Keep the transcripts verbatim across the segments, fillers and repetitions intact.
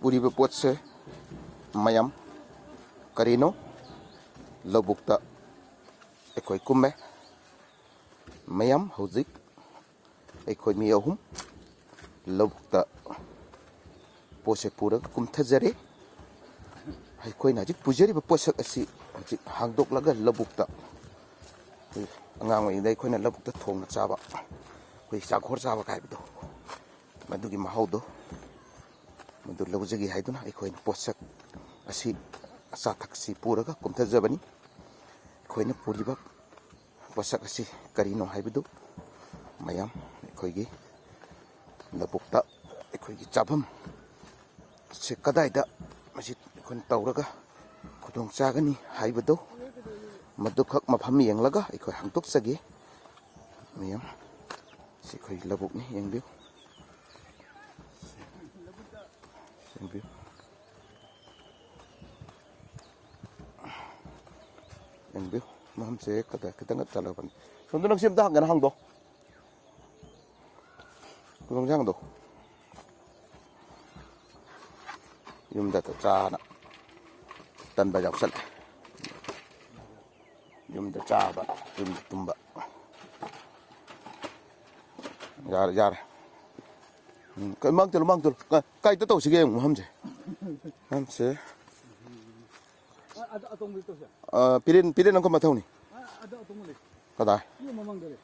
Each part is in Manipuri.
ꯄꯨꯔꯤꯕ ꯄꯣꯠꯁꯦ ꯃꯌꯥꯝ ꯀꯔꯤꯅꯣ? ꯂꯧꯕꯨꯛꯇ ꯑꯩꯈꯣꯏ ꯀꯨꯝꯃꯦ꯫ ꯃꯌꯥꯝ ꯍꯧꯖꯤꯛ ꯑꯩꯈꯣꯏ ꯃꯤ ꯑꯍꯨꯝ ꯂꯧꯕꯨꯛꯇ ꯄꯣꯠꯁꯦ ꯄꯨꯔꯒ ꯀꯨꯝꯊꯖꯔꯦ꯫ ꯑꯩꯈꯣꯏꯅ ꯍꯧꯖꯤꯛ ꯄꯨꯖꯔꯤꯕ ꯄꯣꯠꯁꯛ ꯑꯁꯤ ꯍꯧꯖꯤꯛ ꯍꯥꯡꯗꯣꯛꯂꯒ ꯂꯧꯕꯨꯛꯇ, ꯑꯩꯈꯣꯏ ꯑꯉꯥꯡ ꯑꯣꯏꯔꯤꯉꯩꯗ ꯑꯩꯈꯣꯏꯅ ꯂꯧꯕꯨꯛꯇ ꯊꯣꯡꯅ ꯆꯥꯕ, ꯑꯩꯈꯣꯏ ꯆꯥꯛꯈꯣꯔ ꯆꯥꯕ ꯀꯥꯏꯕꯗꯣ, ꯃꯗꯨꯒꯤ ꯃꯍꯥꯎꯗꯣ ꯃꯗꯨ ꯂꯧꯖꯒꯦ ꯍꯥꯏꯗꯨꯅ ꯑꯩꯈꯣꯏꯅ ꯄꯣꯠꯁꯛ ꯑꯁꯤ, ꯑꯆꯥ ꯑꯊꯛꯁꯤ ꯄꯨꯔꯒ ꯀꯨꯝꯊꯖꯕꯅꯤ꯫ ꯑꯩꯈꯣꯏꯅ ꯄꯨꯔꯤꯕ ꯄꯣꯠꯁꯛ ꯑꯁꯤ ꯀꯔꯤꯅꯣ ꯍꯥꯏꯕꯗꯨ ꯃꯌꯥꯝ ꯑꯩꯈꯣꯏꯒꯤ ꯂꯧꯕꯨꯛꯇ ꯑꯩꯈꯣꯏꯒꯤ ꯆꯥꯐꯝ ꯁꯤ ꯀꯗꯥꯏꯗ ꯃꯁꯤ ꯑꯩꯈꯣꯏꯅ ꯇꯧꯔꯒ ꯈꯨꯗꯣꯡ ꯆꯥꯒꯅꯤ ꯍꯥꯏꯕꯗꯨ ꯃꯗꯨꯈꯛ ꯃꯐꯝ ꯌꯦꯡꯂꯒ ꯑꯩꯈꯣꯏ ꯍꯥꯡꯗꯣꯛꯆꯒꯦ꯫ ꯃꯌꯥꯝ, ꯁꯤ ꯑꯩꯈꯣꯏꯒꯤ ꯂꯧꯕꯨꯛꯅꯤ, ꯌꯦꯡꯕꯤꯌꯨ꯫ ꯌꯦꯡꯕꯤꯌꯨ꯫ ꯌꯦꯡꯕꯤꯌꯨ꯫ ꯃꯐꯝꯁꯦ ꯈꯤꯇꯪ, ꯈꯤꯇꯪ ꯆꯠꯂꯕꯅꯤ꯫ ꯁꯣꯝꯗ ꯅꯪ ꯁꯤ ꯑꯝꯇ ꯍꯥꯡꯒꯦꯅ ꯍꯥꯡꯗꯣ꯫ ꯈꯨꯗꯣꯡ ꯆꯥꯡꯗꯣ꯫ ꯌꯨꯝꯗ ꯆꯥꯅ ꯇꯟꯕ ꯌꯥꯎꯁꯜꯂꯦ꯫ ꯌꯨꯝꯗ ꯆꯥꯕ, ꯌꯨꯝꯗ ꯇꯨꯝꯕ꯫ ꯌꯥꯔꯦ, ꯌꯥꯔꯦ꯫ ꯎꯝ, ꯀ-, ꯃꯥꯡ ꯆꯠꯂꯨ, ꯃꯥꯡ ꯆꯠꯂꯨ꯫ ꯀ-, ꯀꯥꯏꯗ ꯇꯧꯁꯤꯒꯦ ꯌꯦꯡꯉꯨ ꯃꯐꯝꯁꯦ? ꯃꯐꯝꯁꯦ꯫ ꯑ, ꯑꯗ ꯑꯇꯣꯡꯕꯗ ꯇꯧꯁꯦ꯫ ꯑ, ꯄꯤꯔꯦꯟ, ꯄꯤꯔꯦꯟ ꯑꯪꯀ ꯃꯊꯧꯅꯤ꯫ ꯑ, ꯑꯗ ꯑꯇꯣꯡꯕ ꯂꯩ꯫ ꯀꯗꯥꯏ? ꯌꯨꯝ ꯃꯃꯥꯡꯗ ꯂꯩ꯫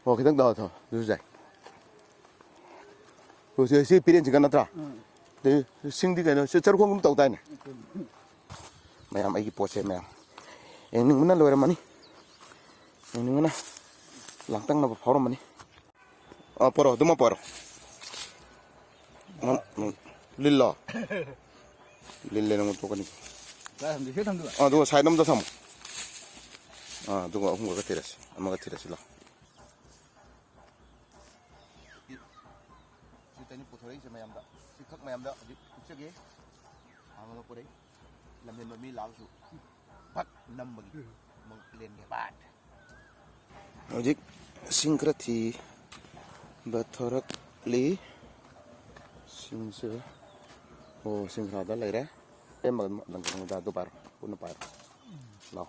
ꯑꯣ, ꯈꯤꯇꯪ ꯇꯧꯔ ꯊꯝꯃꯣ꯫ ꯑꯗꯨꯁꯨ ꯌꯥꯏ꯫ ꯑꯣ, ꯁꯤ, ꯁꯤ ꯄꯤꯔꯦꯟꯁꯤꯒ ꯅꯠꯇ꯭ꯔꯥ? ꯎꯝ꯫ ꯑꯗꯩ ꯁꯤꯡꯗꯤ ꯀꯩꯅꯣ, ꯁꯤ ꯆꯔꯨꯈꯣꯡꯒꯨꯝ ꯇꯧꯗꯥꯏꯅꯦ? ꯎꯝ꯫ ꯃꯌꯥꯝ, ꯑꯩꯒꯤ ꯄꯣꯠꯁꯦ ꯃꯌꯥꯝ ꯌꯦꯡꯅꯤꯡꯕꯅ ꯂꯣꯏꯔꯝꯃꯅꯤ꯫ ꯌꯦꯡꯅꯤꯡꯕꯅ ꯂꯥꯡꯇꯛꯅꯕ ꯐꯥꯎꯔꯝꯃꯅꯤ꯫ ꯑ, ꯄꯣꯔꯣ, ꯑꯗꯨꯃ ꯄꯣꯔꯣ꯫ ꯎꯝ, ꯎꯝ꯫ ꯂꯤꯜꯂꯣ? ꯂꯤꯜꯂꯦ, ꯅꯪ ꯇꯣꯛꯀꯅꯤ꯫ ꯀꯥꯏ ꯊꯝꯗꯣꯏ? ꯁꯤꯗ ꯊꯝꯗꯣꯏꯕ? ꯑ, ꯑꯗꯨꯒ side ꯑꯃꯗ ꯊꯝꯃꯣ꯫ ꯑ, ꯑꯗꯨꯒ ꯑꯍꯨꯝꯈꯛꯀ ꯊꯤꯔꯁꯤ꯫ ꯑꯃꯒ ꯊꯤꯔꯁꯤ ꯂꯥꯎ꯫ ꯁꯤ ꯇꯅꯤ ꯄꯨꯊꯣꯔꯛꯏꯁꯦ ꯃꯌꯥꯝꯗ꯫ ꯁꯤꯈꯛ ꯃꯌꯥꯝꯗ ꯍꯧꯖꯤꯛ ꯎꯠꯆꯒꯦ꯫ ꯑꯃꯒ ꯄꯨꯔꯛꯏ꯫ ꯂꯝꯍꯦꯟꯕ ꯃꯤ ꯂꯥꯛꯑꯁꯨ ꯐꯠ ꯅꯝꯕꯒꯤ ꯑꯃꯨꯛ ꯂꯦꯟꯒꯦ꯫ ꯕꯥꯠ꯫ ꯍꯧꯖꯤꯛ ꯁꯤꯡ ꯈꯔ ꯊꯤꯕ ꯊꯣꯔꯛꯂꯤ꯫ ꯁꯤꯡꯁꯦ ꯑꯣ, ꯁꯤꯡꯈ꯭ꯔꯥꯗ ꯂꯩꯔꯦ꯫ ꯑꯦ, ꯃ-, ꯃ-, ꯂꯪ-, ꯂꯪꯗꯥꯗꯣ ꯄꯥꯏꯔꯣ, ꯄꯨꯟꯅ ꯄꯥꯏꯔꯣ꯫ ꯂꯥꯎ꯫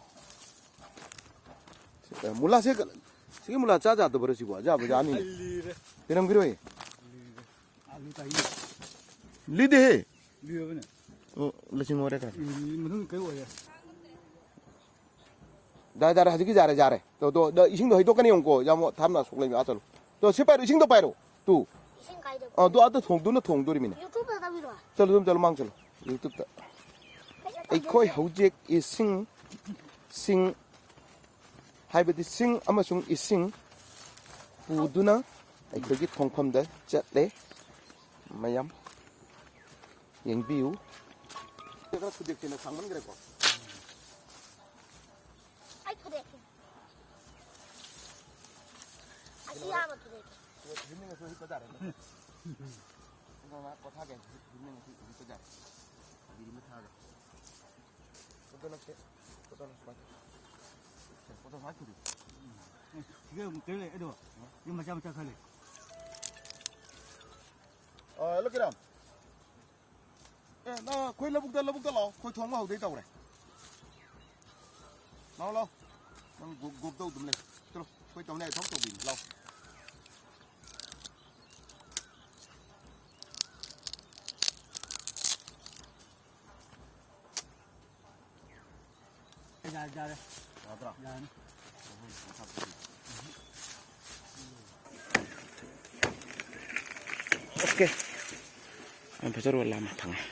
ꯁꯤ, ꯑꯦ, ꯃꯨꯂꯥꯁꯦ ꯀ-, ꯁꯤꯒꯤ ꯃꯨꯂꯥ ꯆꯥ ꯌꯥꯗꯕꯔꯣ ꯁꯤꯕꯨ? ꯑꯌꯥꯕ ꯖꯥꯅꯤ꯫ ꯂꯤꯔꯦ꯫ ꯂꯤꯔꯝꯈꯤꯔꯣꯏ꯫ ꯂꯤꯔꯦ꯫ ꯑꯥꯂꯨ ꯇꯥꯏ꯫ ꯂꯤꯗꯦꯍꯦ꯫ ꯂꯤꯔꯕꯅꯦ꯫ ꯑꯣ, ꯂꯤꯁꯤꯡ ꯑꯣꯏꯔꯦ ꯀꯥꯏ꯫ ꯎꯝ, ꯃꯅꯨꯡ ꯀꯩ ꯑꯣꯏꯔꯦ? ꯌꯥꯔꯦ, ꯌꯥꯔꯦ, ꯍꯧꯖꯤꯛꯀꯤ ꯌꯥꯔꯦ, ꯌꯥꯔꯦ꯫ ꯇꯣ, ꯇꯣ, ꯗ, ꯏꯁꯤꯡꯗꯣ ꯍꯩꯗꯣꯛꯀꯅꯤ ꯌꯦꯡꯉꯨꯀꯣ, ꯌꯥꯝ ꯊꯥꯞꯅ ꯑꯁꯨꯛ ꯂꯩꯕ, ꯑꯥ ꯆꯠꯂꯨ꯫ ꯇꯣ, ꯁꯤ ꯄꯥꯏꯔꯣ, ꯏꯁꯤꯡꯗꯣ ꯄꯥꯏꯔꯣ꯫ ꯇꯨ꯫ ꯏꯁꯤꯡ ꯀꯥꯏꯗ? ꯑ, ꯇꯣ, ꯑꯗ ꯊꯣꯡꯗꯨꯅ ꯊꯣꯡꯗꯣꯔꯤꯃꯤꯅꯦ꯫ YouTube-ꯇ ꯊꯥꯕꯤꯔꯣ꯫ ꯆꯠꯂꯨ, ꯑꯗꯨꯝ ꯆꯠꯂꯨ, ꯃꯥꯡ ꯆꯠꯂꯨ꯫ YouTube-ꯇ꯫ ꯀꯩꯁꯨ ꯇꯧꯗꯦ꯫ ꯑꯩꯈꯣꯏ ꯍꯧꯖꯤꯛ ꯏꯁꯤꯡ, ꯁꯤꯡ, ꯍꯥꯏꯕꯗꯤ ꯁꯤꯡ ꯑꯃꯁꯨꯡ ꯏꯁꯤꯡ ꯄꯨꯗꯨꯅ ꯑꯩꯈꯣꯏꯒꯤ ꯊꯣꯡꯐꯝꯗ ꯆꯠꯂꯦ꯫ ꯃꯌꯥꯝ ꯌꯦꯡꯕꯤꯌꯨ꯫ ꯈꯔ ꯈꯨꯗꯦꯛꯁꯤꯅ ꯁꯥꯡꯃꯟꯈ꯭ꯔꯦꯀꯣ꯫ ꯑꯩ ꯊꯨꯗꯦꯛꯀꯦ꯫ ꯑꯁꯤ ꯌꯥꯕ ꯊꯨꯗꯦꯛꯀꯦ꯫ ꯍꯤꯞꯅꯤꯡꯉꯁꯨ ꯍꯤꯞꯄ ꯇꯥꯔꯦ꯫ ꯑꯗꯣ ꯉꯥꯏꯍꯥꯛ ꯄꯣꯊꯥꯒꯦ꯫ ꯍꯤꯞꯅꯤꯡꯉꯁꯨ ꯍꯤꯞꯄ ꯇꯥꯔꯦ꯫ ꯕꯤꯔꯤ ꯑꯃ ꯊꯥꯒꯦ꯫ ꯐꯣꯇꯣ ꯅꯝꯁꯦ꯫ ꯐꯣꯇꯣ ꯅꯝꯁꯦ꯫ ꯐꯣꯇꯣ ꯁ꯭ꯋꯥꯏ ꯊꯨꯗꯦꯛ꯫ ꯁꯤꯒ ꯑꯃꯨꯛ ꯇꯔꯦꯠ ꯂꯩ, ꯑꯗꯣ ꯌꯨꯝ ꯃꯆꯥ ꯃꯆꯥ ꯈꯔ ꯂꯩ꯫ ꯑ, ꯍꯜꯂꯣ, ꯀꯤꯔꯝ꯫ ꯑꯦ, ꯅꯪ ꯑꯩꯈꯣꯏ ꯂꯧꯕꯨꯛꯇ, ꯂꯧꯕꯨꯛꯇ ꯂꯥꯛꯑꯣ꯫ ꯑꯩꯈꯣꯏ ꯊꯣꯡꯕ ꯍꯧꯗꯣꯏ ꯇꯧꯔꯦ꯫ ꯂꯥꯛꯑꯣ, ꯂꯥꯛꯑꯣ꯫ ꯅꯪ ꯒꯨꯞ, ꯒꯨꯞ ꯇꯧ ꯑꯗꯨꯝ ꯂꯩ꯫ ꯆꯠꯂꯣ, ꯑꯩꯈꯣꯏ ꯇꯧꯅꯤ ꯍꯥꯏ ꯊꯕꯛ ꯇꯧꯕꯤꯅꯤ꯫ ꯂꯥꯛꯑꯣ꯫ ꯌꯥꯔꯦ, ꯌꯥꯔꯦ꯫ ꯌꯥꯗ꯭ꯔꯣ? ꯌꯥꯔꯅꯤ꯫ ꯑꯣꯀꯦ꯫ ꯌꯥꯝ ꯐꯖꯔꯕ ꯂꯥꯝ ꯐꯪꯉꯦ꯫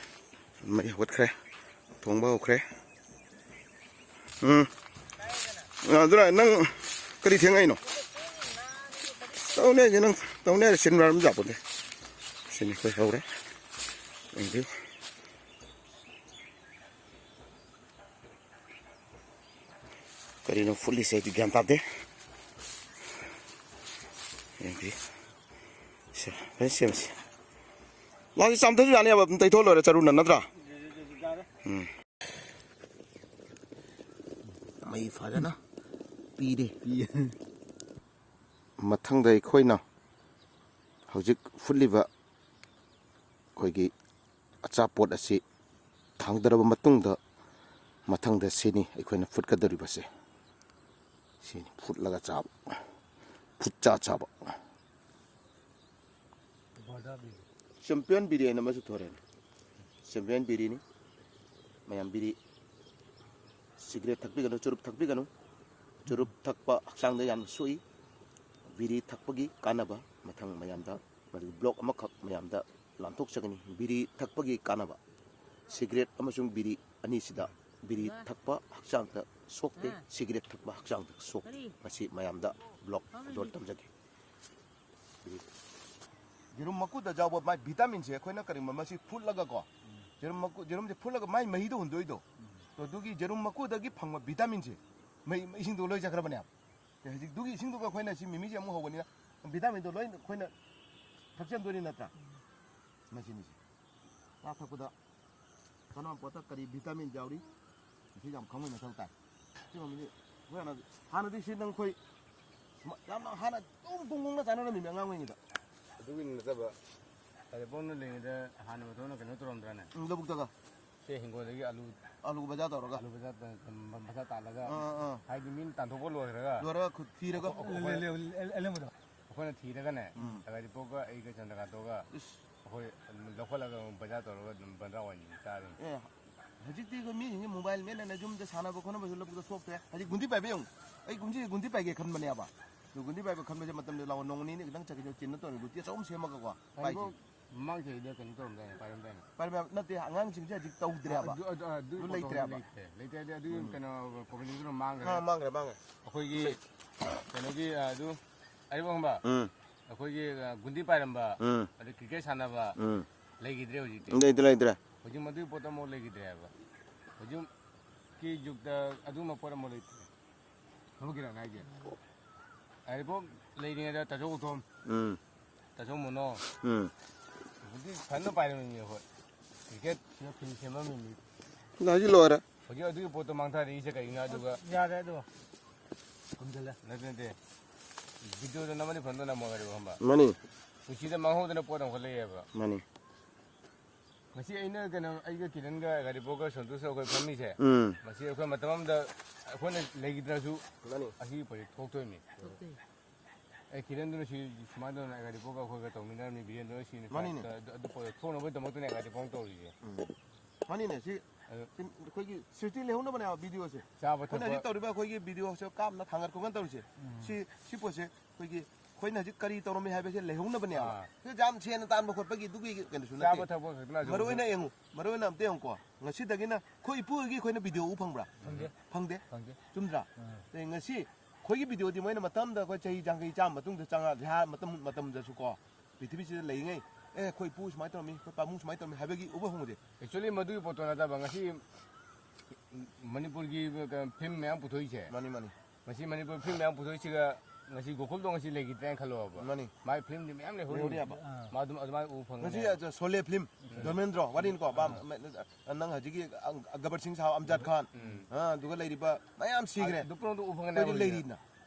ꯃꯩ ꯍꯧꯒꯠꯈ꯭ꯔꯦ꯫ ꯊꯣꯡꯕ ꯍꯧꯈ꯭ꯔꯦ꯫ ꯎꯝ꯫ ꯑ, ꯑꯗꯨꯅ ꯅꯪ ꯀꯔꯤ ꯊꯦꯡꯉꯛꯏꯅꯣ? ꯇꯧꯅꯦ ꯍꯥꯏꯁꯦ ꯅꯪ, ꯇꯧꯅꯦ ꯍꯥꯏꯁꯦ ꯁꯤꯟꯕ ꯑꯗꯨꯝ ꯌꯥꯄꯣꯠꯇꯦ꯫ ꯁꯤꯅꯤ ꯑꯩꯈꯣꯏ ꯍꯧꯔꯦ꯫ ꯌꯦꯡꯕꯤꯌꯨ꯫ ꯀꯔꯤꯅꯣ ꯐꯨꯠꯂꯤꯁꯦ ꯑꯩꯗꯤ ꯒ꯭ꯌꯥꯟ ꯇꯥꯗꯦ꯫ ꯌꯦꯡꯕꯤꯌꯨ꯫ ꯁꯦ, ꯐꯖꯅ ꯁꯦꯝꯁꯤ꯫ ꯃꯥꯁꯤ ꯆꯥꯝꯊꯣꯛꯁꯨ ꯌꯥꯅꯦꯕ, ꯑꯗꯨꯝ ꯇꯩꯊꯣꯛ ꯂꯣꯏꯔꯦ ꯆꯔꯨꯅ, ꯅꯠꯇ꯭ꯔꯥ? ꯎꯝ꯫ ꯃꯩ ꯐꯖꯅ ꯄꯤꯔꯦ꯫ ꯃꯊꯪꯗ ꯑꯩꯈꯣꯏꯅ ꯍꯧꯖꯤꯛ ꯐꯨꯠꯂꯤꯕ ꯑꯩꯈꯣꯏꯒꯤ ꯑꯆꯥꯄꯣꯠ ꯑꯁꯤ ꯊꯥꯡꯗꯔꯕ ꯃꯇꯨꯡꯗ, ꯃꯊꯪꯗ ꯁꯤꯅꯤ ꯑꯩꯈꯣꯏꯅ ꯐꯨꯠꯀꯗꯧꯔꯤꯕꯁꯦ꯫ ꯁꯤꯅꯤ ꯐꯨꯠꯂꯒ ꯆꯥꯕ, ꯐꯨꯠꯆꯥ ꯆꯥꯕ꯫ ꯆꯦꯝꯄꯤꯌꯟ ꯕꯤꯔꯤ ꯍꯥꯏꯅ ꯑꯃꯁꯨ ꯊꯣꯔꯛꯑꯦ꯫ ꯆꯦꯝꯄꯤꯌꯟ ꯕꯤꯔꯤꯅꯤ꯫ ꯃꯌꯥꯝ ꯕꯤꯔꯤ, ꯁꯤꯒꯔꯦꯠ ꯊꯛꯄꯤꯒꯅꯨ, ꯆꯨꯔꯨꯞ ꯊꯛꯄꯤꯒꯅꯨ꯫ ꯆꯨꯔꯨꯞ ꯊꯛꯄ ꯍꯛꯆꯥꯡꯗ ꯌꯥꯝꯅ ꯁꯣꯛꯏ꯫ ꯕꯤꯔꯤ ꯊꯛꯄꯒꯤ ꯀꯥꯟꯅꯕ ꯃꯊꯪ ꯃꯌꯥꯝꯗ, ꯃꯗꯨꯒꯤ ꯕ꯭ꯂꯣꯛ ꯑꯃꯈꯛ ꯃꯌꯥꯝꯗ ꯂꯥꯟꯊꯣꯛꯆꯒꯅꯤ꯫ ꯕꯤꯔꯤ ꯊꯛꯄꯒꯤ ꯀꯥꯟꯅꯕ꯫ ꯁꯤꯒꯔꯦꯠ ꯑꯃꯁꯨꯡ ꯕꯤꯔꯤ ꯑꯅꯤꯁꯤꯗ, ꯕꯤꯔꯤ ꯊꯛꯄ ꯍꯛꯆꯥꯡꯗ ꯁꯣꯛꯇꯦ, ꯁꯤꯒꯔꯦꯠ ꯊꯛꯄ ꯍꯛꯆꯥꯡꯗ ꯁꯣꯛꯏ꯫ ꯃꯁꯤ ꯃꯌꯥꯝꯗ ꯕ꯭ꯂꯣꯛ ꯑꯗꯣ ꯇꯝꯖꯒꯦ꯫ ꯌꯦꯔꯨꯝ ꯃꯀꯨꯗ ꯌꯥꯎꯕ ꯃꯥꯏ ꯚꯤꯇꯥꯃꯤꯟꯁꯦ ꯑꯩꯈꯣꯏꯅ ꯀꯔꯤꯒꯨꯝꯕ ꯃꯁꯤ ꯐꯨꯠꯂꯒꯀꯣ, ꯌꯦꯔꯨꯝ ꯃꯀꯨ, ꯌꯦꯔꯨꯝꯁꯦ ꯐꯨꯠꯂꯒ ꯃꯥꯏ ꯃꯍꯤꯗꯣ ꯍꯨꯟꯗꯣꯛꯏꯗꯣ, ꯑꯗꯨꯒꯤ ꯌꯦꯔꯨꯝ ꯃꯀꯨꯗꯒꯤ ꯐꯪꯕ ꯚꯤꯇꯥꯃꯤꯟꯁꯦ ꯃꯩ, ꯏꯁꯤꯡꯗꯣ ꯂꯣꯏ ꯆꯠꯈ꯭ꯔꯕꯅꯦꯕ꯫ ꯑꯗꯩ ꯍꯧꯖꯤꯛꯇꯨꯒꯤ ꯏꯁꯤꯡꯗꯨꯒ ꯑꯩꯈꯣꯏꯅ ꯁꯤ ꯃꯤꯃꯤꯁꯦ ꯑꯃꯨꯛ ꯍꯧꯕꯅꯤꯅ ꯚꯤꯇꯥꯃꯤꯟꯗꯣ ꯂꯣꯏ ꯑꯩꯈꯣꯏꯅ ꯊꯛꯆꯟꯗꯣꯏꯅꯤ ꯅꯠꯇ꯭ꯔꯥ? ꯃꯁꯤꯅꯤꯁꯦ꯫ ꯉꯥ ꯊꯛꯄꯗ ꯀꯥꯟꯅꯕ ꯄꯣꯠꯇ ꯀꯔꯤ ꯚꯤꯇꯥꯃꯤꯟ ꯌꯥꯎꯔꯤ? ꯃꯁꯤ ꯌꯥꯝ ꯈꯪꯕꯒꯤ ꯃꯊꯧ ꯇꯥꯏ꯫ ꯁꯤꯒꯨꯝꯕꯗꯤ ꯑꯩꯈꯣꯏ ꯍꯥꯟꯅ, ꯍꯥꯟꯅꯗꯤ ꯁꯤ ꯅꯪ ꯑꯩꯈꯣꯏ ꯁꯨꯃꯥꯏ-, ꯌꯥꯝꯅ ꯍꯥꯟꯅ ꯇꯣꯡ ꯇꯣꯡ ꯇꯣꯡꯅ ꯆꯥꯅꯔꯝꯃꯤꯅꯦ ꯑꯉꯥꯡ ꯑꯣꯏꯔꯤꯉꯩꯗ꯫ ꯑꯗꯨꯒꯤ ꯅꯠꯇꯕ, ꯇꯥꯏꯕꯪꯅ ꯂꯩꯔꯤꯉꯩꯗ ꯍꯥꯟꯅ ꯃꯇꯝꯗ ꯀꯩꯅꯣ ꯇꯧꯔꯝꯗ꯭ꯔꯥꯅꯦ? ꯎꯝ, ꯂꯧꯕꯨꯛꯇꯒ꯫ ꯁꯦ ꯍꯤꯡꯒꯣꯜꯗꯒꯤ ꯑꯂꯨ, ꯑꯂꯨ ꯕꯖꯥꯔ ꯇꯧꯔꯒ꯫ ꯑꯂꯨ ꯕꯖꯥꯔ ꯇ-, ꯇ-, ꯕꯖꯥꯔ ꯇꯥꯜꯂꯒ, ꯑꯥ, ꯑꯥ, ꯑꯥ꯫ ꯍꯥꯏꯗꯤ ꯃꯤꯅ ꯇꯥꯟꯊꯣꯛꯄ ꯂꯣꯏꯈ꯭ꯔꯒ꯫ ꯂꯣꯏꯔꯒ ꯈꯨ-, ꯊꯤꯔꯒ꯫ ꯑꯩꯈꯣꯏ-, ꯑꯩꯈꯣꯏ-, ꯑꯂꯦꯝꯕꯗꯣ꯫ ꯑꯩꯈꯣꯏꯅ ꯊꯤꯔꯒꯅꯦ, ꯎꯝ꯫ ꯁꯒꯥꯏꯗꯤꯄꯣꯛꯀ ꯑꯩꯒ ꯆꯟꯗ꯭ꯔꯀꯥꯟꯇꯒ ꯏꯁ꯫ ꯑꯩꯈꯣꯏ ꯂꯧꯈꯠꯂꯒ ꯑꯃꯨꯛ ꯕꯖꯥꯔ ꯇꯧꯔꯒ ꯑꯗꯨꯝ ꯕꯟꯗ꯭ꯔꯥ ꯑꯣꯏꯅ ꯆꯥꯔꯤꯅꯤ꯫ ꯑꯦ, ꯍꯧꯖꯤꯛꯇꯤ ꯑꯩꯈꯣꯏ ꯃꯤꯁꯤꯡꯁꯦ ꯃꯣꯕꯥꯏꯜ ꯃꯦꯠꯅꯅ ꯌꯨꯝꯗ ꯁꯥꯟꯅꯕ ꯈꯣꯠꯅꯕꯁꯨ ꯂꯧꯕꯨꯛꯇ ꯊꯣꯛꯇ꯭ꯔꯦ꯫ ꯍꯧꯖꯤꯛ ꯒꯨꯟꯗꯤ ꯄꯥꯏꯕ ꯌꯦꯡꯉꯨ꯫ ꯑꯩ ꯀꯨꯝꯁꯤ ꯒꯨꯟꯗꯤ ꯄꯥꯏꯒꯦ ꯈꯟꯕꯅꯦꯕ꯫ ꯑꯗꯨ ꯒꯨꯟꯗꯤ ꯄꯥꯏꯕ ꯈꯟꯕꯁꯦ ꯃꯇꯝꯗ ꯂꯥꯛꯑꯣ, ꯅꯣꯡ ꯅꯤꯅꯤ ꯈꯤꯇꯪ ꯆꯠꯈꯤꯗꯣ ꯆꯤꯟꯅ ꯇꯧꯔꯦ꯫ ꯒꯨꯇꯤ ꯑꯆꯧꯕ ꯑꯃ ꯁꯦꯝꯃꯒꯀꯣ ꯄꯥꯏꯁꯦ꯫ ꯃꯃꯥꯡ ꯆꯍꯤꯗ ꯀꯩꯅꯣ ꯇꯧꯔꯝꯗꯥꯏꯅꯦ, ꯄꯥꯏꯔꯝꯗꯥꯏꯅꯦ꯫ ꯄꯥꯏꯔꯝꯃꯦ, ꯅꯠꯇꯦ, ꯑꯉꯥꯡꯁꯤꯡꯁꯦ ꯍꯧꯖꯤꯛ ꯇꯧꯗ꯭ꯔꯦꯕ꯫ ꯑꯗꯨ, ꯑꯗꯨ, ꯑꯗꯨ ꯑꯗꯨ ꯂꯩꯇ꯭ꯔꯦꯕ꯫ ꯂꯩꯇ꯭ꯔꯦ꯫ ꯂꯩꯇ꯭ꯔꯦ ꯍꯥꯏꯗꯤ ꯑꯗꯨꯒꯤ ꯎꯝ꯫ ꯀꯩꯅꯣ ꯀꯣꯝꯄꯤꯇꯤꯁꯟ ꯃꯥꯡꯈ꯭ꯔꯦ꯫ ꯑꯥ, ꯃꯥꯡꯈ꯭ꯔꯦ, ꯃꯥꯡꯈ꯭ꯔꯦ꯫ ꯑꯩꯈꯣꯏꯒꯤ ꯂꯩ-, ꯀꯩꯅꯣꯒꯤ, ꯑ, ꯑꯗꯨ ꯑꯔꯤꯕ ꯈꯪꯕ? ꯎꯝ꯫ ꯑꯩꯈꯣꯏꯒꯤ, ꯑ, ꯒꯨꯟꯗꯤ ꯄꯥꯏꯔꯝꯕ, ꯎꯝ꯫ ꯑꯗꯩ ꯀ꯭ꯔꯤꯀꯦꯠ ꯁꯥꯟꯅꯕ, ꯎꯝ꯫ ꯂꯩꯈꯤꯗ꯭ꯔꯦ ꯍꯧꯖꯤꯛꯇꯤ꯫ ꯂꯩꯇ꯭ꯔꯦ, ꯂꯩꯇ꯭ꯔꯦ꯫ ꯍꯧꯖꯤꯛ ꯃꯗꯨꯒꯤ ꯄꯣꯠꯇꯣ ꯑꯃꯨꯛ ꯂꯩꯈꯤꯗ꯭ꯔꯦ ꯍꯥꯏꯕ꯫ ꯍꯧꯖꯤꯛꯀꯤ ꯌꯨꯒꯇ ꯑꯗꯨꯒꯨꯝꯕ ꯄꯣꯠ ꯑꯃꯨꯛ ꯂꯩꯇ꯭ꯔꯦ꯫ ꯊꯕꯛꯀꯤꯔ ꯅꯪ ꯍꯥꯏꯁꯦ? ꯑꯔꯤꯕꯣꯛ ꯂꯩꯔꯤꯉꯩꯗ ꯇꯥꯆꯧ ꯎꯊꯣꯝ, ꯎꯝ꯫ ꯇꯥꯆꯧ ꯃꯨꯅꯣ, ꯎꯝ꯫ ꯍꯧꯖꯤꯛꯇꯤ ꯐꯖꯅ ꯄꯥꯏꯔꯝꯃꯤꯅꯦ ꯑꯩꯈꯣꯏ꯫ ꯀ꯭ꯔꯤꯀꯦꯠꯁꯤꯅ ꯐꯤꯜ ꯁꯦꯝꯃꯝꯃꯤꯅꯤ꯫ ꯍꯧꯖꯤꯛ ꯂꯣꯏꯔꯦ꯫ ꯍꯧꯖꯤꯛ ꯑꯗꯨꯒꯤ ꯄꯣꯠꯇꯣ ꯃꯥꯡꯊꯔꯛꯏꯁꯦ ꯀꯩꯒꯤꯅꯣ ꯑꯗꯨꯒ ꯌꯥꯔꯦ ꯑꯗꯣ꯫ ꯈꯨꯝꯖꯤꯜꯂꯦ꯫ ꯅꯠꯇꯦ, ꯅꯠꯇꯦ꯫ ꯚꯤꯗꯤꯑꯣꯗꯣ ꯅꯝꯃꯗꯤ ꯐꯖꯅ ꯅꯝꯃꯣ ꯍꯥꯏꯔꯤꯕ ꯈꯪꯕ꯭ꯔꯥ? ꯃꯥꯅꯤ꯫ ꯄꯨꯟꯁꯤꯗ ꯃꯥꯡꯍꯧꯗꯅ ꯄꯣꯠ ꯑꯃꯈꯛ ꯂꯩꯌꯦꯕ꯫ ꯃꯥꯅꯤ꯫ ꯉꯁꯤ ꯑꯩꯅ ꯀꯩꯅꯣ, ꯑꯩꯒ ꯀꯤꯔꯟꯒ ꯒꯥꯔꯤ ꯄꯣꯛꯀ ꯁꯟꯇꯣꯁꯀ ꯑꯩꯈꯣꯏ ꯐꯝꯃꯤꯁꯦ, ꯎꯝ꯫ ꯃꯁꯤ ꯑꯩꯈꯣꯏ ꯃꯇꯝ ꯑꯃꯗ ꯑꯩꯈꯣꯏꯅ ꯂꯩꯈꯤꯗ꯭ꯔꯁꯨ ꯃꯥꯅꯤ꯫ ꯑꯁꯤꯒꯤ ꯄ꯭ꯔꯣꯖꯦꯛ ꯊꯣꯛꯇꯣꯏꯅꯤ꯫ ꯊꯣꯛꯇꯣꯏꯅꯤ꯫ ꯑꯦ, ꯀꯤꯔꯟꯗꯨꯅ ꯁꯤ ꯁꯨꯃꯥꯏꯅ ꯇꯧꯗꯅ ꯒꯥꯔꯤ ꯄꯣꯛꯀ ꯑꯩꯈꯣꯏꯒ ꯇꯧꯃꯤꯟꯅꯔꯝꯃꯤ, ꯕꯤꯔꯦꯟꯗꯨꯅ ꯁꯤꯅꯤ ꯃꯥꯅꯤꯅꯦ꯫ ꯐ꯭ꯂꯥꯏꯠꯇ ꯑꯗꯨ, ꯑꯗꯨ ꯄ꯭ꯔꯣꯖꯦꯛ ꯊꯣꯛꯅꯕꯒꯤꯗꯃꯛꯇꯅꯦ ꯒꯥꯔꯤ ꯄꯣꯛ ꯇꯧꯔꯤꯁꯦ꯫ ꯎꯝ꯫ ꯃꯥꯅꯤꯅꯦ, ꯁꯤ, ꯑꯗꯨ ꯁꯤ ꯑꯩꯈꯣꯏꯒꯤ ꯁ꯭ꯔꯤꯁꯇꯤ ꯂꯩꯍꯧꯅꯕꯅꯦꯕ ꯚꯤꯗꯤꯑꯣꯁꯦ꯫ ꯆꯥꯕ ꯑꯩꯈꯣꯏꯅ ꯊꯛꯄ꯫ ꯍꯧꯖꯤꯛ ꯇꯧꯔꯤꯕ ꯑꯩꯈꯣꯏꯒꯤ ꯚꯤꯗꯤꯑꯣꯁꯦ ꯀꯥꯞꯅ ꯊꯥꯡꯒꯠ ꯈꯣꯠꯀꯠ ꯇꯧꯔꯤꯁꯦ꯫ ꯎꯝ꯫ ꯁꯤ, ꯁꯤ ꯄꯣꯠꯁꯦ ꯑꯩꯈꯣꯏꯒꯤ, ꯑꯩꯈꯣꯏꯅ ꯍꯧꯖꯤꯛ ꯀꯔꯤ ꯇꯧꯔꯝꯃꯤ ꯍꯥꯏꯕꯁꯦ ꯂꯩꯍꯧꯅꯕꯅꯦꯕ꯫ ꯑꯥ꯫ ꯁꯤ ꯌꯥꯝ ꯁꯦꯟꯅ ꯇꯥꯟꯕ ꯈꯣꯠꯄꯒꯤ ꯑꯗꯨꯒꯤ ꯀꯩꯅꯣꯁꯨ ꯅꯠꯇꯦ꯫ ꯆꯥꯕ ꯊꯛꯄ ꯈꯛꯇꯅꯁꯨ ꯃꯔꯨ ꯑꯣꯏꯅ ꯌꯦꯡꯉꯨ, ꯃꯔꯨ ꯑꯣꯏꯅ ꯑꯝꯇ ꯌꯦꯡꯉꯨꯀꯣ꯫ ꯉꯁꯤꯗꯒꯤꯅ ꯑꯩꯈꯣꯏ ꯏꯄꯨ ꯍꯣꯏꯒꯤ ꯑꯩꯈꯣꯏꯅ ꯚꯤꯗꯤꯑꯣ ꯎ ꯐꯪꯕ꯭ꯔꯥ? ꯐꯪꯗꯦ꯫ ꯐꯪꯗꯦ꯫ ꯐꯪꯗꯦ꯫ ꯆꯨꯝꯗ꯭ꯔꯥ? ꯑꯥ꯫ ꯑꯗꯩ ꯉꯁꯤ ꯑꯩꯈꯣꯏꯒꯤ ꯚꯤꯗꯤꯑꯣꯗꯤ ꯃꯣꯏꯅ ꯃꯇꯝꯗ ꯑꯩꯈꯣꯏ ꯆꯍꯤ ꯌꯥꯡꯈꯩ ꯆꯥꯝꯃ ꯃꯇꯨꯡꯗ ꯆꯪꯉꯛꯑꯗꯤ ꯍꯥꯏ ꯃꯇꯝ, ꯃꯇꯝꯗꯁꯨ ꯀꯣ, ꯄ꯭ꯔꯤꯊꯤꯕꯤꯁꯤꯗ ꯂꯩꯔꯤꯉꯩ, "ꯑꯦ, ꯑꯩꯈꯣꯏ ꯏꯄꯨ ꯁꯨꯃꯥꯏꯅ ꯇꯧꯔꯝꯃꯤ, ꯑꯩꯈꯣꯏ ꯄꯥꯕꯨꯡ ꯁꯨꯃꯥꯏꯅ ꯇꯧꯔꯝꯃꯤ" ꯍꯥꯏꯕꯒꯤ ꯎꯕ ꯐꯪꯕꯁꯦ꯫ Actually, ꯃꯗꯨꯒꯤ ꯄꯣꯠꯇꯣ ꯅꯠꯇꯕ, ꯉꯁꯤ ꯃꯅꯤꯄꯨꯔꯒꯤ ꯐꯤꯂꯝ ꯃꯌꯥꯝ ꯄꯨꯊꯣꯛꯏꯁꯦ, ꯃꯥꯅꯤ, ꯃꯥꯅꯤ꯫ ꯉꯁꯤ ꯃꯅꯤꯄꯨꯔ ꯐꯤꯂꯝ ꯃꯌꯥꯝ ꯄꯨꯊꯣꯛꯏꯁꯤꯒ ꯉꯁꯤ ꯒꯣꯀꯨꯜꯗꯣ ꯉꯁꯤ ꯂꯩꯈꯤꯗ꯭ꯔꯦꯅ ꯈꯜꯂꯣꯕ꯫ ꯃꯥꯅꯤ꯫ ꯃꯥꯏ ꯐꯤꯂꯝꯗꯤ ꯃꯌꯥꯝ ꯂꯩꯍꯧꯔꯤꯅꯤ꯫ ꯂꯩꯍꯧꯔꯤꯑꯕ꯫ ꯑꯥ꯫ ꯃꯥ ꯑꯗꯨꯝ ꯑꯗꯨꯃꯥꯏꯅ ꯎꯕ ꯐꯪꯒꯅꯤ꯫ ꯉꯁꯤ ꯁꯣꯂꯦ ꯐꯤꯂꯝ, ꯎꯝ꯫ ꯙꯔꯃꯦꯟꯗ꯭ꯔꯣ, ꯋꯥꯔꯤꯅꯤꯀꯣ, ꯃꯥ-, ꯑꯥ꯫ ꯃ-, ꯅꯪ ꯍꯧꯖꯤꯛꯀꯤ ꯑꯪ-, ꯒꯕꯔ ꯁꯤꯡ ꯁꯥꯕ, ꯑꯝꯖꯥꯗ ꯈꯥꯟ, ꯎꯝ꯫ ꯑꯥ, ꯑꯗꯨꯒ ꯂꯩꯔꯤꯕ ꯃꯌꯥꯝ ꯁꯤꯈ꯭ꯔꯦ꯫ ꯑꯗꯨ ꯄꯨꯝꯅꯃꯛꯇꯣ ꯎꯕ ꯐꯪꯒꯅꯤ ꯑꯩꯈꯣꯏꯗꯤ ꯍꯥꯏꯕ ꯂꯩꯔꯤꯅ꯫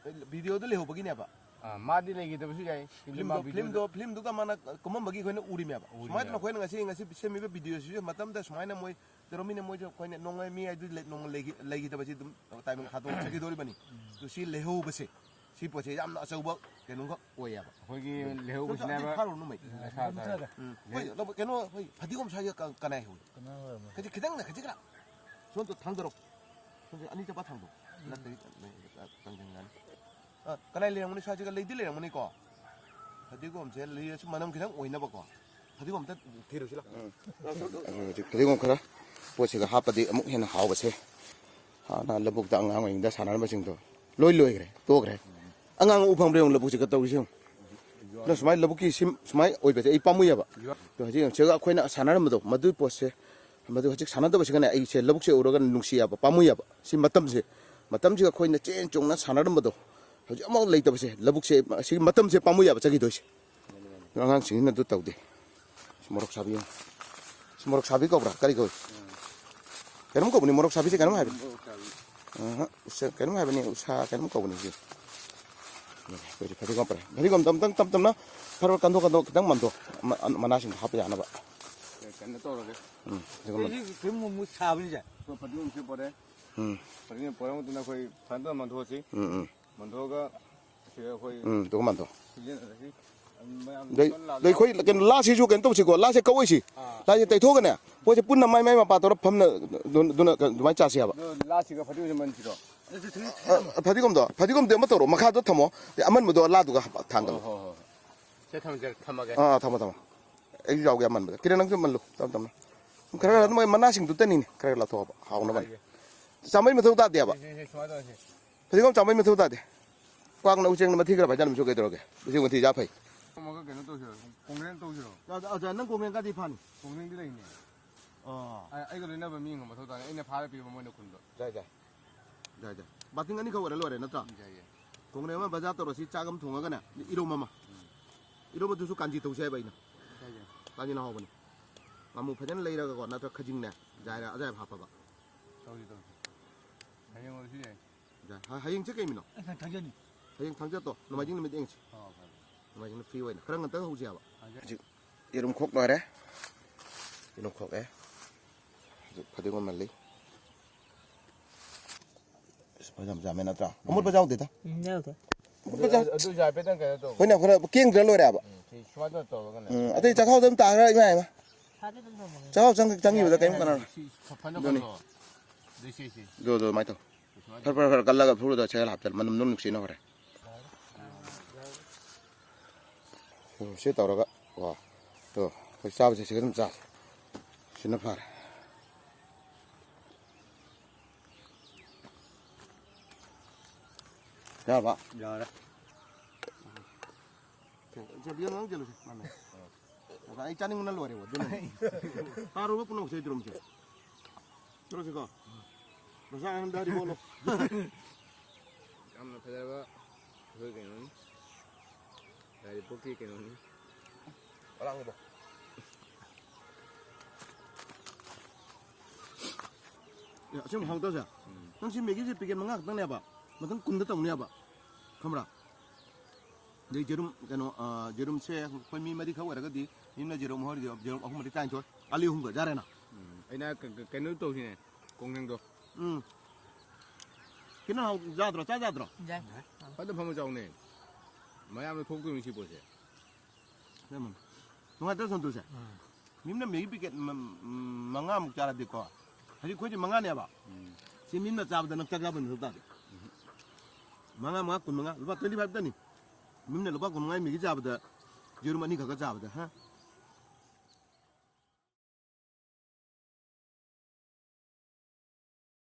ꯚꯤꯗꯤꯑꯣꯗ ꯂꯩꯍꯧꯕꯒꯤꯅꯦꯕ꯫ ꯑꯥ, ꯃꯥꯗꯤ ꯂꯩꯈꯤꯗꯕꯁꯨ ꯌꯥꯏ꯫ ꯐꯤꯂꯝꯗꯣ, ꯃꯥ ꯚꯤꯗꯤꯑꯣꯗ ꯐꯤꯂꯝꯗꯣ, ꯐꯤꯂꯝꯗꯨꯒ ꯃꯥꯅ ꯀꯨꯝꯃꯝꯕꯒꯤ ꯑꯩꯈꯣꯏꯅ ꯎꯔꯤꯃꯦꯕ꯫ ꯎꯔꯤꯃꯦꯕ꯫ ꯁꯨꯃꯥꯏꯅ ꯑꯩꯈꯣꯏꯅ ꯉꯁꯤ, ꯉꯁꯤ ꯁꯦꯝꯃꯤꯕ ꯚꯤꯗꯤꯑꯣꯁꯤꯁꯨ ꯃꯇꯝꯗ ꯁꯨꯃꯥꯏꯅ ꯃꯣꯏ ꯇꯧꯔꯝꯃꯤꯅ ꯃꯣꯏꯁꯨ ꯑꯩꯈꯣꯏꯅ ꯅꯣꯡꯃꯩ ꯃꯤ ꯍꯥꯏꯗꯨ ꯂꯩ-, ꯅꯣꯡꯃ ꯂꯩꯈꯤ-, ꯂꯩꯈꯤꯗꯕꯁꯤ ꯑꯗꯨꯝ ꯇꯥꯏꯕꯪ ꯍꯥꯠꯇꯣꯛꯑ ꯆꯠꯈꯤꯗꯧꯔꯤꯕꯅꯤ꯫ ꯑꯗꯨ ꯁꯤ ꯂꯩꯍꯧꯕꯁꯦ, ꯁꯤ ꯄꯣꯠꯁꯦ ꯌꯥꯝꯅ ꯑꯆꯧꯕ ꯀꯩꯅꯣꯝꯈꯛ ꯑꯣꯏꯌꯦꯕ꯫ ꯑꯩꯈꯣꯏꯒꯤ ꯂꯩꯍꯧꯕꯁꯤꯅ ꯑꯗꯨꯝ ꯍꯥꯏꯕ ꯊꯥꯔꯨꯔꯅꯨ ꯃꯩ꯫ ꯎꯝ, ꯊꯥꯔꯣ, ꯊꯥꯔꯣ꯫ ꯎꯝ, ꯑꯩꯈꯣꯏ ꯂꯧꯕ-, ꯀꯩꯅꯣ, ꯑꯩꯈꯣꯏ ꯐꯗꯤꯒꯣꯝ ꯁ꯭ꯋꯥꯏꯁꯦ ꯀ-, ꯀꯅꯥꯏ ꯍꯧꯏ? ꯀꯅꯥ ꯍꯧꯔꯝꯃꯣ? ꯈꯖꯤꯛ, ꯈꯤꯇꯪꯅ, ꯈꯖꯤꯛ ꯈꯔ꯫ ꯁꯣꯝꯗ ꯊꯥꯡꯗꯔꯣ꯫ ꯁꯣꯝꯁꯦ ꯑꯅꯤ ꯆꯠꯄ ꯊꯥꯡꯗꯣ꯫ ꯅꯠꯇ꯭ꯔꯗꯤ, ꯑ, ꯀꯪꯁꯤꯟꯒꯅꯤ꯫ ꯑ, ꯀꯅꯥꯏ ꯂꯩꯔꯝꯒꯅꯤ? ꯁ꯭ꯋꯥꯏꯁꯤꯒ ꯂꯩꯗꯤ ꯂꯩꯔꯝꯒꯅꯤꯀꯣ꯫ ꯐꯗꯤꯒꯣꯝꯁꯦ ꯂꯩꯔꯁꯨ ꯃꯅꯝ ꯈꯤꯇꯪ ꯑꯣꯏꯅꯕꯀꯣ꯫ ꯐꯗꯤꯒꯣꯝ ꯑꯝꯇ ꯊꯤꯔꯨꯁꯤ ꯂꯥꯎ꯫ ꯎꯝ꯫ ꯑꯗꯨ ꯍꯧꯖꯤꯛ ꯐꯗꯤꯒꯣꯝ ꯈꯔ ꯄꯣꯠꯁꯤꯒ ꯍꯥꯞꯄꯗꯤ ꯑꯃꯨꯛ ꯍꯦꯟꯅ ꯍꯥꯎꯕꯁꯦ꯫ ꯍꯥꯟꯅ ꯂꯧꯕꯨꯛꯇ ꯑꯉꯥꯡ ꯑꯣꯏꯔꯤꯉꯩꯗ ꯁꯥꯟꯅꯔꯝꯕꯁꯤꯡꯗꯣ ꯂꯣꯏ ꯂꯣꯏꯈ꯭ꯔꯦ, ꯇꯣꯛꯈ꯭ꯔꯦ꯫ ꯑꯉꯥꯡ ꯎ ꯐꯪꯕ꯭ꯔꯥ ꯌꯦꯡꯉꯨ ꯂꯧꯕꯨꯛꯁꯤꯒ ꯇꯧꯔꯤꯁꯤ ꯌꯦꯡꯉꯨ꯫ ꯑꯗꯨꯅ ꯁꯨꯃꯥꯏꯅ ꯂꯧꯕꯨꯛꯀꯤ ꯁꯤꯝ-, ꯁꯨꯃꯥꯏꯅ ꯑꯣꯏꯕꯁꯦ ꯑꯩ ꯄꯥꯝꯃꯨꯏꯌꯦꯕ꯫ ꯑꯗꯣ ꯍꯧꯖꯤꯛ ꯌꯦꯡꯉꯨ, ꯁꯤꯗ ꯑꯩꯈꯣꯏꯅ ꯁꯥꯟꯅꯔꯝꯕꯗꯣ ꯃꯗꯨꯒꯤ ꯄꯣꯠꯁꯦ, ꯃꯗꯨ ꯍꯧꯖꯤꯛ ꯁꯥꯟꯅꯗꯕꯁꯤꯒꯅꯦ ꯑꯩꯁꯦ ꯂꯧꯕꯨꯛꯁꯦ ꯎꯔꯒ ꯅꯨꯡꯁꯤꯌꯦꯕ, ꯄꯥꯝꯃꯨꯏꯌꯦꯕ꯫ ꯁꯤ ꯃꯇꯝꯁꯦ, ꯃꯇꯝꯁꯤꯒ ꯑꯩꯈꯣꯏꯅ ꯆꯦꯟ ꯆꯣꯡꯅ ꯁꯥꯟꯅꯔꯝꯕꯗꯣ ꯍꯧꯖꯤꯛ ꯑꯃꯐꯥꯎ ꯂꯩꯇꯕꯁꯦ, ꯂꯧꯕꯨꯛꯁꯦ, ꯁꯤꯒꯤ ꯃꯇꯝꯁꯦ ꯄꯥꯝꯃꯨꯏꯌꯦꯕ ꯆꯠꯈꯤꯗꯣꯏꯁꯦ꯫ ꯑꯉꯥꯡꯁꯤꯡꯁꯤꯅ ꯑꯗꯨ ꯇꯧꯗꯦ꯫ ꯁꯤ ꯃꯣꯔꯣꯛ ꯁꯥꯕꯤ ꯌꯦꯡꯉꯨ꯫ ꯁꯤ ꯃꯣꯔꯣꯛ ꯁꯥꯕꯤ ꯀꯧꯕ꯭ꯔꯥ? ꯀꯔꯤ ꯀꯧꯏ? ꯀꯩꯅꯣꯝ ꯀꯧꯕꯅꯤ, ꯃꯣꯔꯣꯛ ꯁꯥꯕꯤꯁꯦ ꯀꯩꯅꯣꯝ ꯍꯥꯏꯕꯅꯤ꯫ ꯃꯣꯔꯣꯛ ꯁꯥꯕꯤ꯫ ꯑꯍ, ꯎꯁ-, ꯀꯩꯅꯣꯝ ꯍꯥꯏꯕꯅꯤ, ꯎꯁꯥ ꯀꯩꯅꯣꯝ ꯀꯧꯕꯅꯤ ꯁꯤ꯫ ꯑꯩꯈꯣꯏꯗꯤ ꯐꯗꯤꯒꯣꯝ ꯄꯔꯦ꯫ ꯐꯗꯤꯒꯣꯝ ꯇꯞ-, ꯇꯞ-, ꯇꯞ ꯇꯞꯅ ꯈꯔ ꯀꯟꯗꯣꯛ ꯀꯟꯗꯣꯛ ꯈꯤꯇꯪ ꯃꯟꯗꯣ꯫ ꯃ-, ꯃꯅꯥꯁꯤꯡꯗꯣ ꯍꯥꯞꯄ ꯌꯥꯅꯕ꯫ ꯀꯩꯅꯣ ꯇꯧꯔꯒꯦ꯫ ꯎꯝ, ꯑꯗꯨꯒ ꯃꯟ- ꯑꯩꯁꯦ ꯐꯤꯂꯝ ꯑꯃꯨꯛ ꯁꯥꯕꯅꯤꯁꯦ꯫ ꯑꯩꯈꯣꯏ ꯐꯗꯤꯒꯣꯝꯁꯦ ꯄꯣꯔꯦ꯫ ꯎꯝ꯫ ꯐꯗꯤꯒꯣꯝ ꯄꯣꯔ ꯃꯇꯨꯡꯗ ꯑꯩꯈꯣꯏ ꯐꯖꯅ ꯃꯟꯊꯣꯛꯑꯁꯤ꯫ ꯎꯝ, ꯎꯝ꯫ ꯃꯟꯊꯣꯛꯑꯒ ꯁꯤꯗ ꯑꯩꯈꯣꯏ ꯎꯝ, ꯑꯗꯨꯒ ꯃꯟꯊꯣꯛ꯫ ꯁꯤꯖꯤꯟꯅꯔꯁꯤ꯫ ꯃꯌꯥꯝ ꯑꯗꯩ, ꯂꯣꯏ ꯂꯥꯛꯑꯣ꯫ ꯑꯗꯩ ꯑꯩꯈꯣꯏ ꯀꯩꯅꯣ, ꯂꯥꯁꯤꯁꯨ ꯀꯩꯅꯣ ꯇꯧꯁꯤꯀꯣ, ꯂꯥꯁꯦ ꯀꯛꯑꯣꯏꯁꯤ꯫ ꯑꯥ꯫ ꯂꯥꯁꯦ ꯇꯩꯊꯣꯛꯑꯒꯅꯦ, ꯄꯣꯠꯁꯦ ꯄꯨꯟꯅ ꯃꯥꯏ ꯃꯥꯏ ꯃꯄꯥ ꯇꯧꯔ ꯐꯝꯅ ꯑꯗꯨꯅ, ꯑꯗꯨꯅ ꯑꯗꯨꯃꯥꯏꯅ ꯆꯥꯁꯤ ꯍꯥꯏꯕ꯫ ꯑꯗꯣ ꯂꯥꯁꯤꯒ ꯐꯗꯤꯒꯣꯝꯁꯦ ꯃꯟꯁꯤꯔꯣ? ꯑ, ꯐꯗꯤꯒꯣꯝꯗꯣ, ꯐꯗꯤꯒꯣꯝꯗꯤ ꯑꯃ ꯇꯧꯔꯣ, ꯃꯈꯥꯗꯣ ꯊꯝꯃꯣ꯫ ꯑꯗꯩ ꯑꯃꯟꯕꯗꯣ ꯂꯥꯗꯨꯒ ꯍꯥꯞ-, ꯊꯥꯡꯒꯠꯂꯣ꯫ ꯍꯣꯏ, ꯍꯣꯏ, ꯍꯣꯏ꯫ ꯁꯦ, ꯊꯝꯖꯔꯦ, ꯊꯝꯃꯒꯦ꯫ ꯑꯥ, ꯊꯝꯃꯣ, ꯊꯝꯃꯣ꯫ ꯑꯩꯁꯨ ꯌꯥꯎꯒꯦ ꯑꯃꯟꯕꯗ꯫ ꯀꯤꯔꯟ, ꯅꯪꯁꯨ ꯃꯜꯂꯨ, ꯇꯞ ꯇꯞꯅ꯫ ꯈꯔ ꯈꯔ ꯑꯗꯨꯝ ꯃꯅꯥꯁꯤꯡꯗꯨꯇꯅꯤꯅꯦ, ꯈꯔ ꯈꯔ ꯂꯧꯊꯣꯛꯑꯕ, ꯍꯥꯎꯅꯕꯅꯤ꯫ ꯌꯥꯏꯌꯦ꯫ ꯆꯥꯝꯕꯩ ꯃꯊꯧ ꯇꯥꯗꯦꯕ꯫ ꯁꯦ, ꯁꯦ, ꯁꯦ, ꯁꯨꯃꯥꯏꯅ ꯇꯧꯔꯁꯦ꯫ ꯐꯗꯤꯒꯣꯝ ꯆꯥꯝꯕꯩ ꯃꯊꯧ ꯇꯥꯗꯦ꯫ ꯀ꯭ꯋꯥꯛꯅ ꯎꯆꯦꯛꯅ ꯃꯊꯤ ꯈꯔ ꯐꯥꯏꯖꯜꯂꯝꯁꯨ ꯀꯩꯗꯧꯔꯒꯦ? ꯎꯆꯦꯛ ꯃꯊꯤ ꯆꯥ ꯐꯩ꯫ ꯑꯃꯒ ꯀꯩꯅꯣ ꯇꯧꯁꯤꯔꯣ? ꯀꯣꯡꯒ꯭ꯔꯦꯡ ꯇꯧꯁꯤꯔꯣ? ꯑ, ꯑ, ꯑ, ꯅꯪ ꯀꯣꯡꯒ꯭ꯔꯦꯡꯒꯗꯤ ꯐꯥꯅꯤ? ꯀꯣꯡꯒ꯭ꯔꯦꯡꯗꯤ ꯂꯩꯅꯦ꯫ ꯑꯣ꯫ ꯑ-, ꯑꯩꯒ ꯂꯣꯏꯅꯕ ꯃꯤ ꯑꯃ ꯃꯊꯧ ꯇꯥꯅꯤ꯫ ꯑꯩꯅ ꯐꯥꯔ ꯄꯤꯕ ꯃꯣꯏꯅ ꯈꯨꯟꯕ꯫ ꯌꯥꯏ, ꯌꯥꯏ꯫ ꯌꯥꯏ, ꯌꯥꯏ꯫ ꯕꯥꯇꯤꯟ ꯑꯅꯤꯈꯛ ꯑꯣꯏꯔ ꯂꯣꯏꯔꯦ ꯅꯠꯇ꯭ꯔꯥ? ꯌꯥꯏ, ꯌꯥꯏ꯫ ꯀꯣꯡꯒ꯭ꯔꯦꯡ ꯑꯃ ꯕꯖꯥꯔ ꯇꯧꯔꯁꯤ, ꯆꯥꯛ ꯑꯃ ꯊꯣꯡꯉꯒꯅꯦ, ꯏꯔꯣꯝ ꯑꯃ꯫ ꯎꯝ꯫ ꯏꯔꯣꯝꯕꯗꯨꯁꯨ ꯀꯥꯟꯆꯤ ꯇꯧꯁꯦ ꯍꯥꯏꯕ ꯑꯩꯅ꯫ ꯌꯥꯏ, ꯌꯥꯏ꯫ ꯀꯥꯟꯆꯤꯅ ꯍꯥꯎꯕꯅꯤ꯫ ꯉꯥꯃꯨ ꯐꯖꯅ ꯂꯩꯔꯒꯀꯣ, ꯅꯠꯇ꯭ꯔ ꯈꯖꯤꯡꯅꯦ, ꯌꯥꯏꯔ ꯑꯖꯥꯏꯕ ꯍꯥꯞꯄꯕ꯫ ꯇꯧꯁꯤ, ꯇꯧꯁꯤ꯫ ꯍꯌꯦꯡ ꯑꯣꯏꯔꯁꯨ ꯌꯥꯏ꯫ ꯌꯥꯏ꯫ ꯍ-, ꯍꯌꯦꯡꯁꯦ ꯀꯩ ꯅꯨꯃꯤꯠꯅꯣ? ꯑꯩ ꯊꯥꯡꯖꯅꯤ꯫ ꯍꯌꯦꯡ ꯊꯥꯡꯖ ꯇꯣ, ꯅꯣꯡꯃꯥꯏꯖꯤꯡ ꯅꯨꯃꯤꯠ ꯌꯦꯡꯁꯤ꯫ ꯑꯣ, ꯐꯔꯦ꯫ ꯅꯣꯡꯃꯥꯏꯖꯤꯡꯅ free ꯑꯣꯏꯅ꯫ ꯈꯔ ꯉꯟꯇꯛ ꯍꯧꯁꯤ ꯍꯥꯏꯕ꯫ ꯊꯥꯡꯖ- ꯍꯧꯖꯤꯛ ꯌꯦꯔꯨꯝ ꯈꯣꯛ ꯂꯣꯏꯔꯦ꯫ ꯌꯦꯔꯨꯝ ꯈꯣꯛꯑꯦ꯫ ꯍꯧꯖꯤꯛ ꯐꯗꯤꯒꯣꯝ ꯃꯜꯂꯤ꯫ ꯑꯁ, ꯐꯖ ꯌꯥꯝ ꯆꯥꯝꯃꯦ ꯅꯠꯇ꯭ꯔꯥ? ꯑꯃꯣꯠꯄ ꯌꯥꯎꯗꯦꯗ꯫ ꯎꯝ, ꯌꯥꯎꯗꯦ꯫ ꯑꯃꯣꯠꯄ ꯆꯥ-, ꯑꯗꯨ ꯍꯥꯏꯐꯦꯠꯇꯪ ꯀꯩꯅꯣ ꯇꯧ꯫ ꯍꯣꯏꯅꯦ, ꯑꯩꯈꯣꯏꯅ ꯀꯦꯡꯗ꯭ꯔ ꯂꯣꯏꯔꯦ ꯍꯥꯏꯕ꯫ ꯎꯝ, ꯁꯤ ꯁꯨꯃꯥꯏꯅ ꯇꯧꯔꯒꯅꯦ꯫ ꯎꯝ, ꯑꯇꯩ ꯆꯥꯛꯈꯥꯎꯗ ꯑꯗꯨꯝ ꯇꯥꯈ꯭ꯔꯦ, ꯏꯃꯥ, ꯏꯃꯥ꯫ ꯐꯥꯗꯦ ꯑꯗꯨꯝ ꯊꯝꯃꯒꯦ꯫ ꯆꯥꯛꯈꯥꯎ ꯆꯪ-, ꯆꯪꯈꯤꯕꯗ ꯀꯔꯤꯝ ꯀꯥꯟꯅꯔꯣꯏ꯫ ꯁꯤ ꯐ-, ꯐꯅ ꯑꯗꯨꯅꯤ꯫ ꯈꯜꯂꯣ꯫ ꯑꯗꯨ ꯁꯤ, ꯁꯤ꯫ ꯑꯗꯨ, ꯑꯗꯨ ꯑꯗꯨꯃꯥꯏꯅ ꯇꯧ꯫ ꯁꯨꯃꯥꯏꯅ ꯐꯔ, ꯐꯔ, ꯐꯔ ꯀꯜꯂꯒ ꯐꯨꯔꯨꯗ ꯁꯦꯒꯥꯏ ꯍꯥꯞꯆꯜꯂ ꯃꯅꯝꯗꯣ ꯅꯨꯡꯁꯤꯅ ꯍꯣꯔꯦꯟ꯫ ꯎꯝ, ꯁꯤ ꯇꯧꯔꯒ ꯀꯣ꯫ ꯑꯗꯣ ꯑꯩꯈꯣꯏ ꯆꯥꯕꯁꯦ ꯁꯤꯒ ꯑꯗꯨꯝ ꯆꯥꯁꯦ꯫ ꯁꯤꯅ ꯐꯔꯦ꯫ ꯌꯥꯔꯕ? ꯌꯥꯔꯦ꯫ ꯆꯦ, ꯕꯤꯌꯣꯟ ꯅꯪ ꯆꯦꯜꯂꯨꯁꯦ, ꯃꯥꯅꯦ꯫ ꯑꯗ ꯑꯩ ꯆꯥꯅꯤꯡꯕꯅ ꯂꯣꯏꯔꯦꯕ, ꯑꯗꯨꯅꯅꯦ꯫ ꯇꯥꯔꯨꯕ ꯄꯨꯝꯅꯃꯛꯁꯦ ꯑꯩ ꯇꯧꯔꯝꯁꯦ꯫ ꯆꯠꯂꯁꯤꯀꯣ꯫ ꯃꯁꯥ ꯑꯍꯟꯗ ꯍꯔꯤꯕꯣꯂꯣ꯫ ꯌꯥꯝꯅ ꯐꯖꯔꯕ ꯑꯩꯈꯣꯏ ꯀꯩꯅꯣꯅꯤ꯫ ꯌꯥꯏꯔꯤꯄꯣꯛꯀꯤ ꯀꯩꯅꯣꯅꯤ꯫ ꯑꯔꯥꯡꯕꯗꯣ꯫ ꯑꯦ, ꯑꯁꯦꯡꯕ ꯍꯥꯎꯇꯕꯁꯦ? ꯎꯝ꯫ ꯅꯪ ꯁꯤ ꯃꯦꯒꯤꯁꯦ ꯄꯦꯀꯦꯠ ꯃꯉꯥ ꯈꯛꯇꯪꯅꯦꯕ, ꯃꯊꯪ ꯀꯨꯟꯗ ꯇꯧꯅꯦꯕ, ꯈꯪꯕ꯭ꯔꯥ? ꯑꯗꯩ ꯌꯦꯔꯨꯝ, ꯀꯩꯅꯣ, ꯑ, ꯌꯦꯔꯨꯝꯁꯦ ꯑꯩꯈꯣꯏ ꯃꯤ ꯃꯔꯤꯈꯛ ꯑꯣꯏꯔꯒꯗꯤ ꯌꯨꯝꯗ ꯌꯦꯔꯨꯝ ꯍꯧꯔꯗꯤ ꯌꯦꯔꯨꯝ ꯑꯍꯨꯝ ꯃꯔꯤ ꯇꯔꯥꯅꯤꯊꯣꯏ꯫ ꯑꯂꯤ ꯑꯍꯨꯝꯒ ꯌꯥꯔꯦꯅ꯫ ꯎꯝ, ꯑꯩꯅ ꯀ- ꯀ- ꯀꯩꯅꯣ ꯇꯧꯁꯤꯅꯦ, ꯀꯣꯡꯖꯪꯗꯣ꯫ ꯎꯝ꯫ ꯀꯩꯅꯣ ꯍꯥꯎ ꯌꯥꯗ꯭ꯔꯣ? ꯆꯥ ꯌꯥꯗ꯭ꯔꯣ? ꯌꯥꯏ꯫ ꯐꯖꯅ ꯐꯝꯃ ꯆꯥꯎꯅꯦ꯫ ꯃꯌꯥꯝꯅ ꯊꯣꯛꯇꯣꯏꯅꯤ ꯁꯤ ꯄꯣꯠꯁꯦ꯫ ꯅꯨꯡꯉꯥꯏꯇ꯭ꯔꯣ ꯁꯟꯇꯨꯁꯦ? ꯃꯤꯝꯅ ꯃꯦꯒꯤ ꯄꯤꯀꯦꯠ ꯃ- ꯃ- ꯃꯉꯥꯃꯨꯛ ꯆꯥꯔꯗꯤꯀꯣ, ꯍꯧꯖꯤꯛ ꯑꯩꯈꯣꯏꯗꯤ ꯃꯉꯥꯅꯦꯕ꯫ ꯎꯝ꯫ ꯁꯤ ꯃꯤꯝꯅ ꯆꯥꯕꯗ ꯅꯪ ꯆꯥꯛ ꯆꯥꯕ ꯃꯊꯧ ꯇꯥꯗꯦ꯫ ꯃꯉꯥ ꯃꯉꯥ ꯀꯨꯟ ꯃꯉꯥ, ꯂꯨꯄꯥ twenty five ꯇꯅꯤ꯫ ꯃꯤꯝꯅ ꯂꯨꯄꯥ ꯀꯨꯟ ꯃꯉꯥ ꯃꯦꯒꯤ ꯆꯥꯕꯗ, ꯌꯦꯔꯨꯝ ꯑꯅꯤ ꯈꯛ ꯆꯥꯕꯗ, ꯍꯥ?